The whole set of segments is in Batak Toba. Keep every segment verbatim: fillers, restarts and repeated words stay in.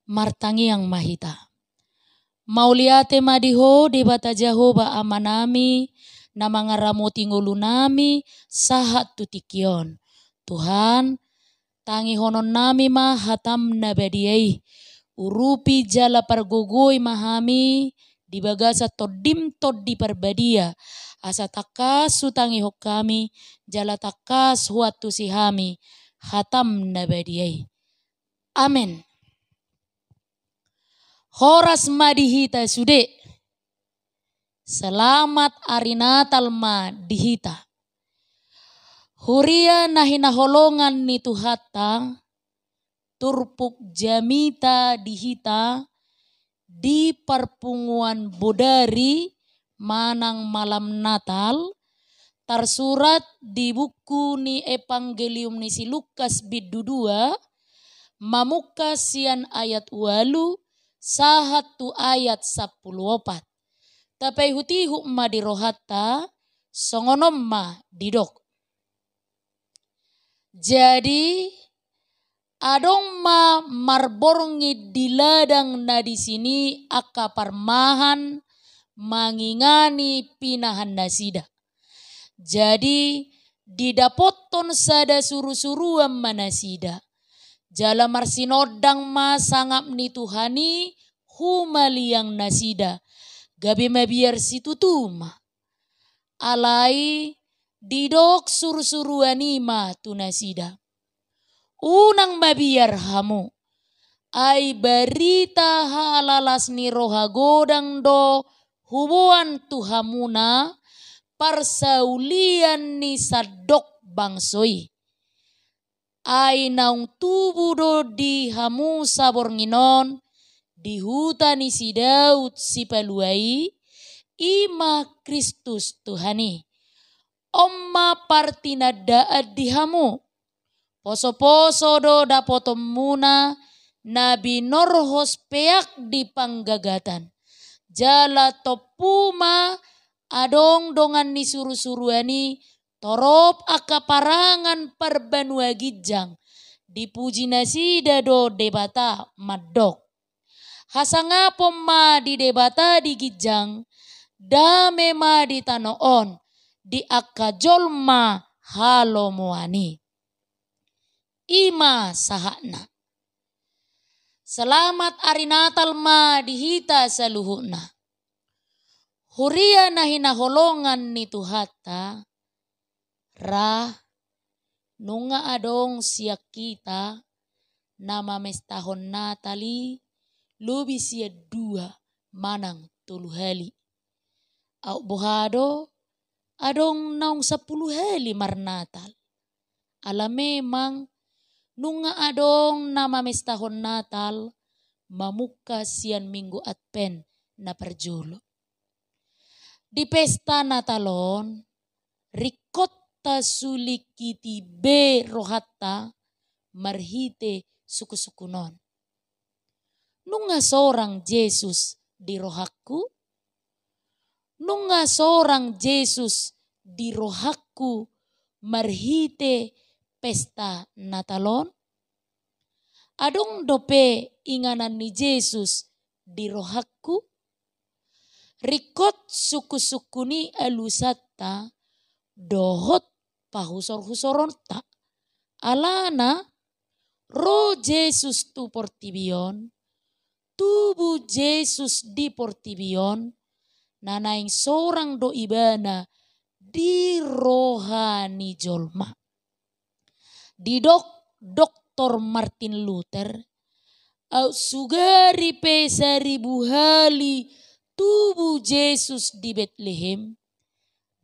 Martangiang ma hita. Mauliate ma di Ho Debata Jahowa Amanami, na mangaramoti ngolunami sahat tu tingki on. Tuhan, tangihononnami ma hataM na badia i. Urupi jala pargogoi ma hami di bagasan TondiM Tondi Parbadia, asa tangkas hutangihon hami jala tangkas huantusi hami hataM na badia i. Amen. Horas ma di hita sude. Selamat ari Natal ma di hita. Huria na hinaholongan ni Tuhanta, turpuk jamita di hita di parpunguan bodari manang malam Natal, tarsurat di buku ni Evanggelium ni si Lukas bindu dua, mamungka sian ayat ualu sahat tu ayat sampulu opat. Tapaihutihut ma di rohanta, songon on ma didok. Jadi, adong ma marborngin di ladang na disi i angka parmahan mangingani pinahannasida. Jadi, didapothon sada surusuruan ma nasida. Jala marsinondang ma sangap ni Tuhan i humaliang nasida, gabe mabiar situtu ma. Alai didok surusuruan i ma tu nasida: Unang mabiar hamu, ai barita halalas ni roha godang do huboan tu hamuna parsaulian ni sandok bangso i. Ai naung tubu do di hamu saborngin on di huta ni si Daud Sipalua i, i ma Kristus Tuhan i. On ma partinandaan di hamu. Posoposo do dapotonmuna na binorhos peak di panggagatan. Jala tompu ma adong dongan ni surusuruan i torop angka parangan parbanua ginjang, dipuji nasida do Debata mandok: Hasangapon ma di Debata di ginjang, dame ma di tano on di angka jolma halomoan i. I ma sahatna. Selamat ari Natal ma di hita saluhutna. Huria na hinaholongan ni Tuhanta, ra, nunga adong sian hita na mamestahon Natal i lobi sian dua manang tolu hali. Aut boha do, adong naung sampulu hali marnatal. Ala memang nunga adong na mamestahon Natal mamungka sian Minggu Advent na parjolo. Di pesta Natal on, ringkot tasulingkiti be rohanta marhite sungkunsungkun on. Nunga sorang Jesus di rohangku? Nunga sorang Jesus di rohangku marhite pesta Natal on? Adong dope inganan ni Jesus di rohangku? Ringkot sungkunsungkun i alusanta dohot pahusorhusoronta. Alana, ro Jesus tu portibi on, tubu Jesus di portibi on, na naeng sorang do Ibana di roha ni jolma. Didok Doktor Martin Luther, aut sugari pe saribu hali tubu Jesus di Betlehem,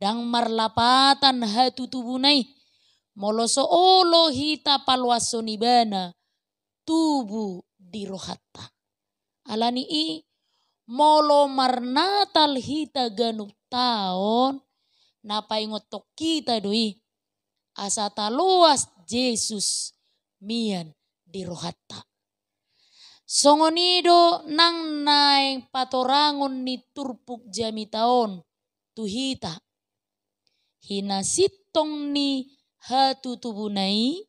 ndang marlapatan hatutubuna i, molo so olo hita paloashon Ibana tubu di rohanta. Ala ni i, molo marnatal hita ganup taon, na paingothon hita do i, asa taloas Jesus mian di rohanta. Songon i do nang naeng patorangon ni turpuk jamita on tu hita. Hinasintong ni hatutubuna i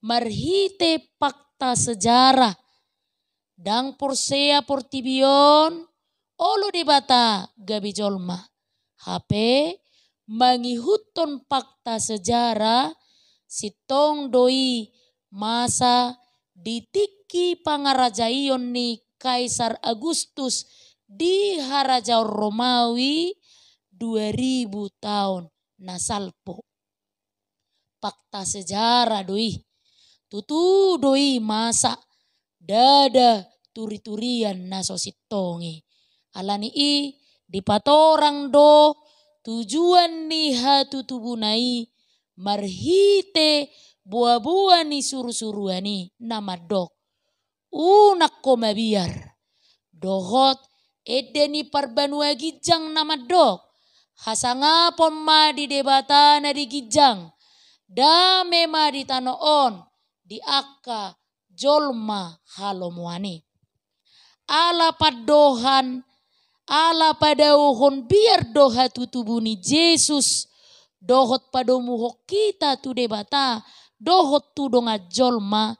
marhite fakta sejarah Ndang porsea portibi on olo Debata gabe jolma. Hape mangihuthon fakta sejarah, sintong do i masa di tingki pangarajaion ni Kaisar Agustus di harajaon Romawi dua ribu taon na salpu. Fakta sejarah do i. Tutu do i masa, ndada turiturian na so sintong i. Ala ni i dipatorang do tujuan ni hatutubuna i marhite boaboa ni surusuruan i na mandok: Unang ho mabiar. Dohot ende ni parbanua ginjang na mandok: Hasangapon ma di Debata na di ginjang, dame ma di tano on di angka jolma halomoan i. Ala pandohan, ala padaohon biar do hatutubu ni Jesus, dohot padomuhon hita tu Debata dohot tu dongan jolma,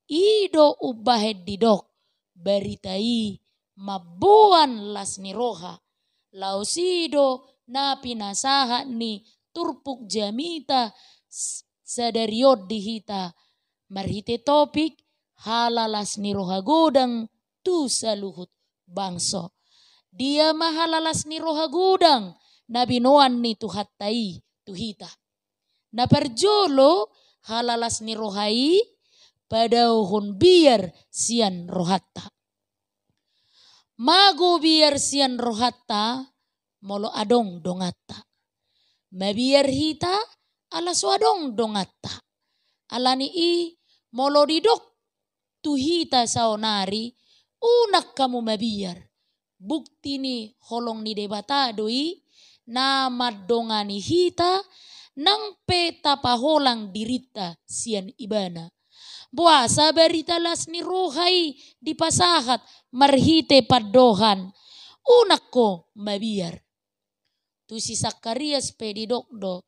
i do umbahen didok barita i mamboan las ni roha. Laos i do na pinasahat ni turpuk jamita s-, sadari on di hita marhite topik: Halalas ni roha godang tu saluhut bangso. Dia ma halalas ni roha godang na binoan ni Tuhanta i tu hita? Na parjolo, halalas ni roha i padaohon biar sian rohanta. Mago biar sian rohanta molo adong donganta. Mabiar hita ala so adong donganta. Ala ni i, molo didok tu hita saonari: Unang hamu mabiar, bukti ni holong ni Debata do i na mandongani hita nang pe tapaholang dirinta sian Ibana. Boasa barita las ni roha i dipasahat marhite pandohan: Unang ho mabiar? Tu si Sakarias pe didok do: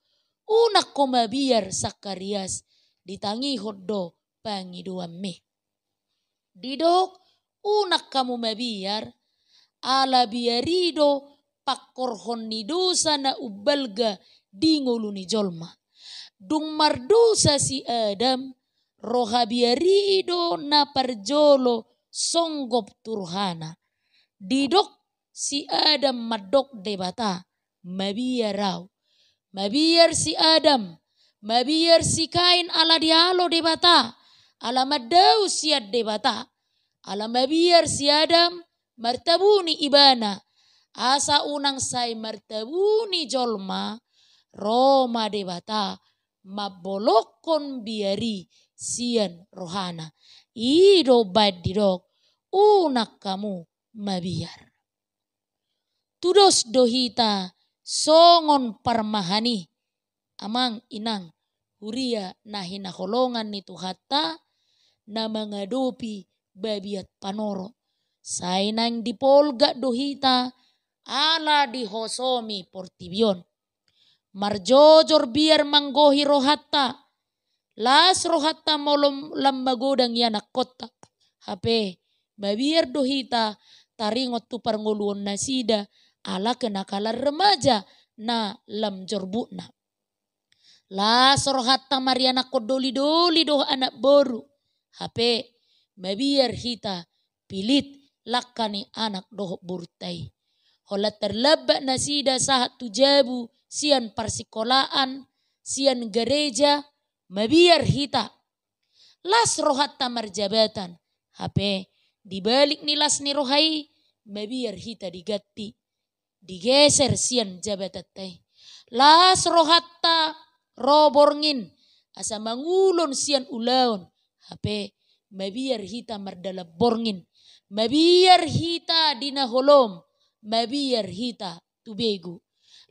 Unang ho mabiar Sakarias, ditangihon do pangidoanmi. Didok: Unang hamu mabiar, ala biar i do pangkorhon ni dosa na umbalga di ngolu ni jolma. Dung mardosa si Adam, roha biar i do na parjolo songgop tu rohana. Didok si Adam mandok Debata: Mabiar ahu. Mabiar si Adam, mabiar si Kain ala dialo Debata, ala mandao sian Debata. Ala mabiar si Adam, martabuni ibana. Asa unang sai martabuni jolma, ro ma Debata mambolongkon biar i sian rohana. I do baen didok: Unang hamu mabiar. Tudos do hita songon parmahan i, amang inang, huria na hinaholongan ni Tuhanta, na mangadopi babiat panoro. Sai naeng dipolgak do hita ala dihosomi portibi on. Marjojor biar manggohi rohanta. Las rohanta molo lam magodang ianakkonta. Hape mabiar do hita taringot tu parngoluonnasida ala kenakalan remaja na lam jorbutna. Las rohanta marianakkon dolidoli dohot anak boru. Hape mabiar hita pilit langka ni anak dohot borunta i. Holan tarlambat nasida sahat tu jabu sian parsingkolaan, sian gareja, mabiar hita. Las rohanta marjabatan, hape di balik ni las ni roha i, mabiar hita diganti, digeser sian jabatanta i. Las rohanta ro borngin asa mangulon sian ulaon, hape mabiar hita mardalan borngin. Mabiar hita di na holom, mabiar hita tu begu.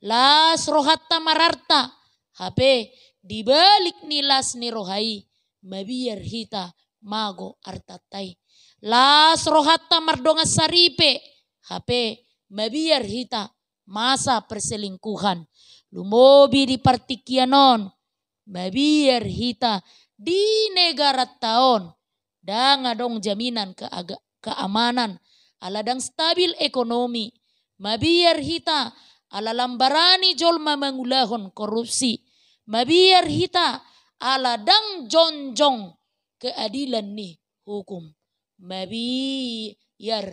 Las rohanta mararta, hape di balik ni las ni roha i, mabiar hita mago artanta i. Las rohanta mardongan saripe, hape mabiar hita masa perselingkuhan. Lumobi di partingkian on, mabiar hita di negaranta on, ndang adong jaminan keaga-, keamanan, ala ndang stabil ekonomi. Mabiar hita ala lam barani jolma mangulahon korupsi. Mabiar hita ala ndang jongjong keadilan ni hukum. Mabiar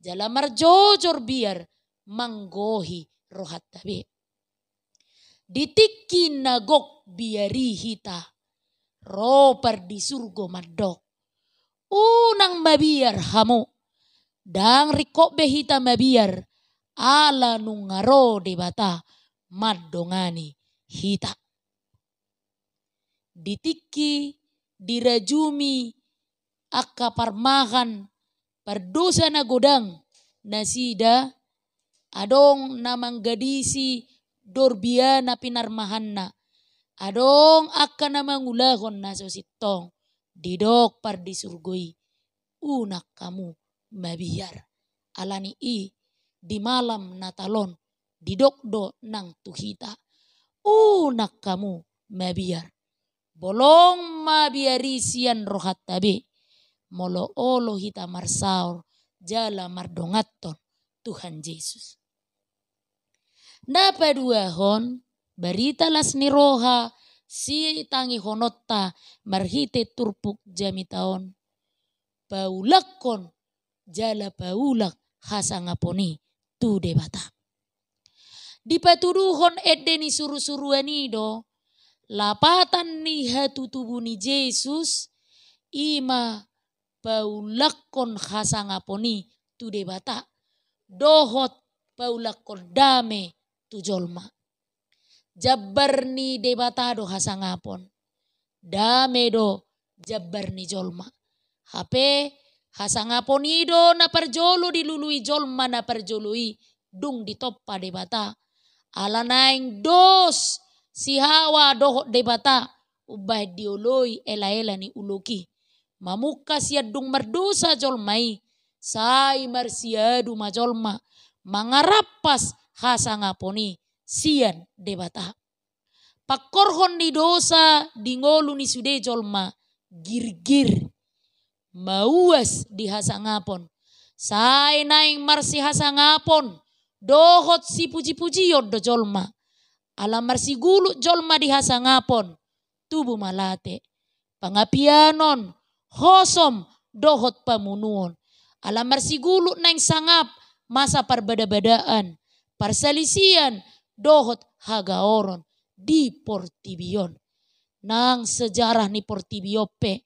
jala marjojor biar manggohi rohanta be. Di tingki na gok biar i hita, ro pardisurgo mandok: Unang mabiar hamu. Ndang ringkot be hita mabiar, ala nunga ro Debata mandongani hita. Di tingki dirajumi angka parmahan pardosa na godang nasida, adong na manggadisi dorbiana pinarmahanna, adong angka na mangulahon na so sintong. Didok pardisurgo i: Unang hamu mabiar. Ala ni i, di malam Natal on, didok do nang tu hita: Unang hamu mabiar. Bolong mabiar i sian rohanta be, molo olo hita marsaor jala mardonganhon Tuhan Jesus. Na paduahon, barita las ni roha sitangihononta marhite turpuk jamita on: Paulakhon jala paulak hasangapon i tu Debata. Dipatuduhon ende ni surusuruan i do, lapatan ni hatutubu ni Jesus, i ma paulakhon hasangapon i tu Debata, dohot paulakhon dame tu jolma. Jambar ni Debata do hasangapon. Dame do jambar ni jolma. Hape hasangapon i do na parjolo dilului jolma na parjolo i dung ditompa Debata. Ala naeng dos si Hawa dohot Debata umbahen dioloi elaela ni ulok i. Mamungka sian dung mardosa jolma i, sai marsiadu ma jolma mangarampas hasangapon i sian Debata. Pangkorhon ni dosa di ngolu ni sude jolma, girgir, mauas di hasangapon. Sai naeng marsihasangapon dohot sipujipujion do jolma. Ala marsigulut jolma di hasangapon, tubu mate. Pangapianon, hosom, dohot pamunuon. Ala marsigulut naeng sangap masa parbadabadaan, parsalisian, dohot hagaoron di portibi on. Nang sejarah ni portibi on pe,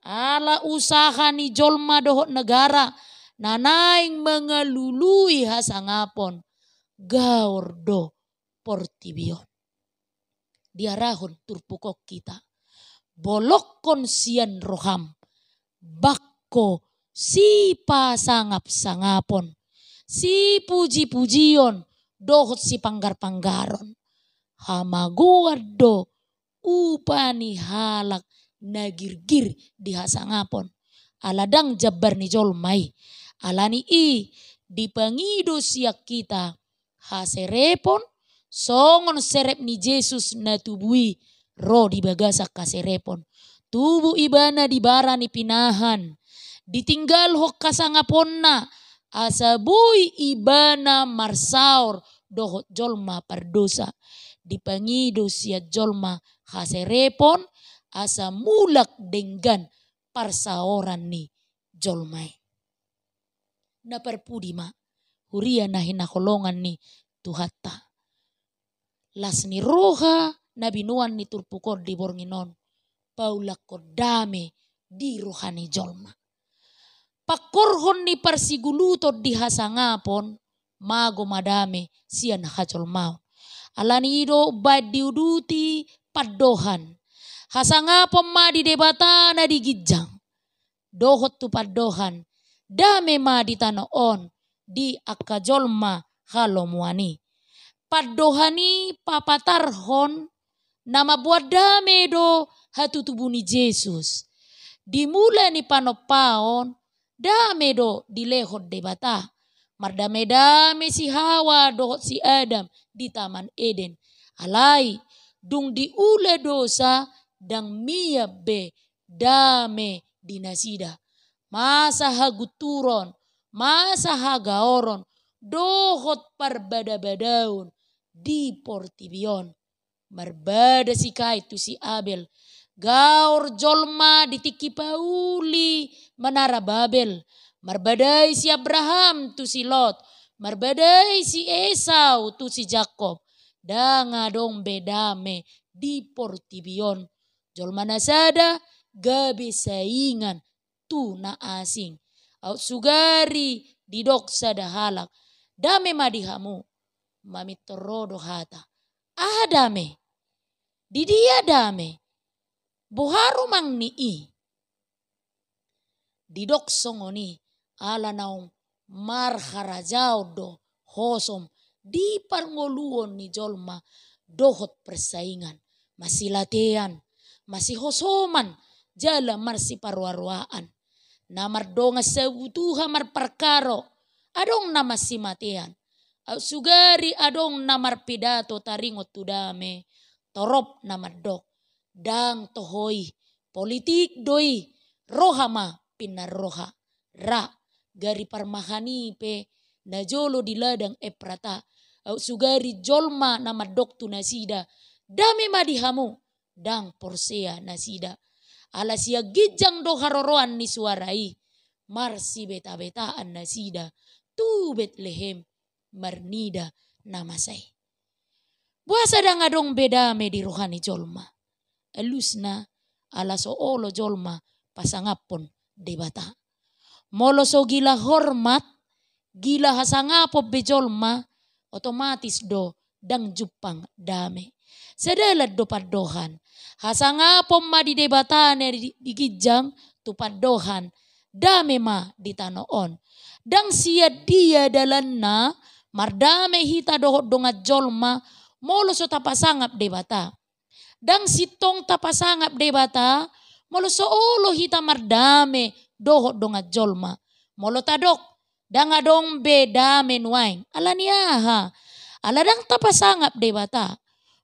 ala usaha ni jolma dohot negara na naeng mangalului hasangapon, gaor do portibi on. Diarahon turpuk on hita: Bolongkon sian roham bangko sipasangapsangapon, sipujipujion, dohot sipanggarpanggaron. Hamagoan do upa ni halak na girgir di hasangapon. Ala ndang jambar ni jolma i. Ala ni i, dipangido sian hita haserepon, songon serep ni Jesus na tubu i ro di bagasan haserepon. Tubu ibana di bara ni pinahan, ditinggalhon hasangaponna, asa boi ibana marsaor dohot jolma pardosa. Dipangido sian jolma haserepon, asa mulak denggan parsaoran ni jolma i. Na parpudi ma, huria na hinaholongan ni Tuhanta. Las ni roha na binoan ni turpuk on di borngin on, paulakhon dame di roha ni jolma. Pangkorhon ni parsiguluton di hasangapon, mago ma dame sian hajolmaon. Ala ni i do umbahen diuduti pandohan. Hasangapon ma di Debata na di ginjang. Dohot tu pandohan, dame ma di tano on, di angka jolma halomoan i. Pandohan i papatarhon na mamboan dame do hatutubu ni Jesus. Di mula ni panompaon, dame do dilehon Debata. Mardamedame si Hawa dohot si Adam di Taman Eden. Alai, dung diula dosa, ndang mian be dame di nasida. masa hagunturon, masa hagaoron, dohot parbadabadaon di portibi on. Marbada si Kain tu si Abel, gaor jolma di tingki pauli Menara Babel. Marbadai si Abraham tu si Lot, marbadai si Esau tu si Jakob. Ndang adong be dame di portibi on. Jolma na sada gabe saingan tu na asing. Aut sugari didok sada halak, "Dame ma di hamu." Mamintor ro do hata, "Aha dame? Di dia dame? Boha rumang ni i?" Didok songon i ala naung marharajaon do hosom di parngoluon ni jolma dohot persaingan, masilatean, masihosoman, jala marsiparoaroaan. Na mardongan sabutuha marparkaro, adong na masimatean. Aut sugari adong na marpidato taringot tu dame, torop na mandok, "Ndang toho i, politik do i, roha ma pinarroha." Ra, gari parmahan i pe najolo di ladang Efrata, aut sugari jolma na mandok tu nasida, "Dame ma di hamu," ndang porsea nasida. Ala sian ginjang do haroroan ni suara i, marsibetabetaan nasida tu Betlehem, marnida na masa i. Boasa ndang adong be dame di roha ni jolma? Alusna, ala so olo jolma pasangaphon Debata. Molo so gila hormat, gila hasangapon be jolma, otomatis do ndang jumpang dame. Sadalan do pandohan. Hasangapon ma di Debata na di, di ginjang tu pandohan, dame ma di tano on. Ndang sian dia dalanna mardame hita dohot dongan jolma, molo so tapasangap Debata. Ndang sintong tapasangap Debata, molo so olo hita mardame dohot dongan jolma. Molo tadok, "Ndang adong be dame nuaeng." Ala ni aha? Ala ndang tapasangap Debata.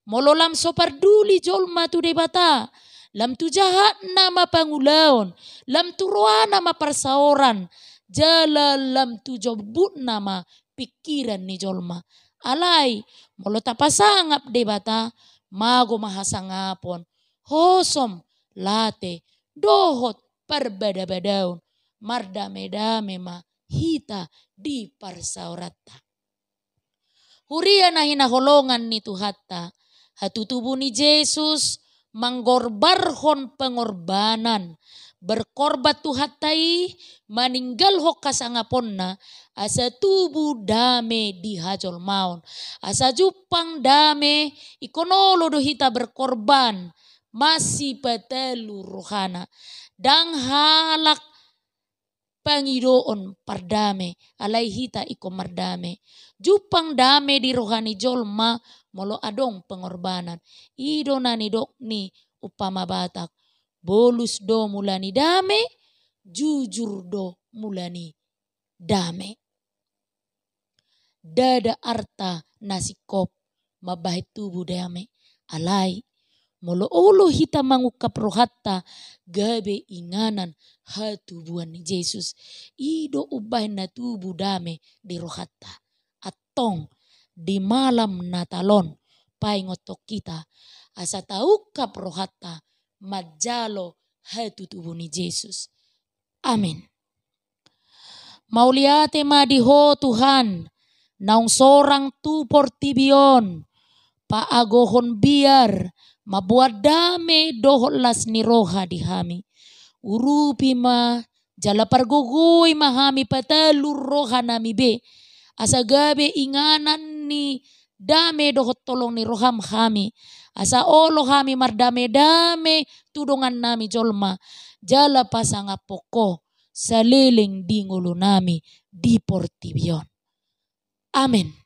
Molo lam so parduli jolma tu Debata, lam tu jahatna ma pangulaon, lam tu rohana ma parsaoran, jala lam tu jombutna ma pingkiran ni jolma. Alai, molo tapasangap Debata, mago ma hasangapon, hosom, late, dohot parbadabadaon, mardamedame ma hita di parsaoranta. Huria na hinaholongan ni Tuhanta, hatutubu ni Jesus manggorbarhon pengorbanan. Berkorban Tuhanta i maninggalhon hasangaponna, asa tubu dame di hajolmaon. Asa jumpang dame, ingkon olo do hita berkorban, masipatalu rohana. Ndang halak pangidoon pardame, alai hita ingkon mardame. Jumpang dame di roha ni jolma, molo adong pengorbanan. I do na nidok ni umpama Batak, "Bolus do mula ni dame, jujur do mula ni dame." Ndada arta na singkop mambahen tubu dame. Alai, molo olo hita mangungkap rohanta gabe inganan hatubuan ni Jesus, i do umbahen na tubu dame di rohanta. Antong di malam Natal on, paingothon hita asa taungkap rohanta manjalo hatutubu ni Jesus. Amin. Mauliate ma di Ho Tuhan, naung sorang tu portibi on, paagohon biar, mamboan dame dohot las ni roha di hami. Urupi ma, jala pargogoi ma hami patalur rohanami be, asa gabe inganan ni dame dohot holong ni roham hami, asa olo hami mardamedame tu dongannami jolma, jala pasangaphon Ho saleleng di ngolunami di portibi on. Amen.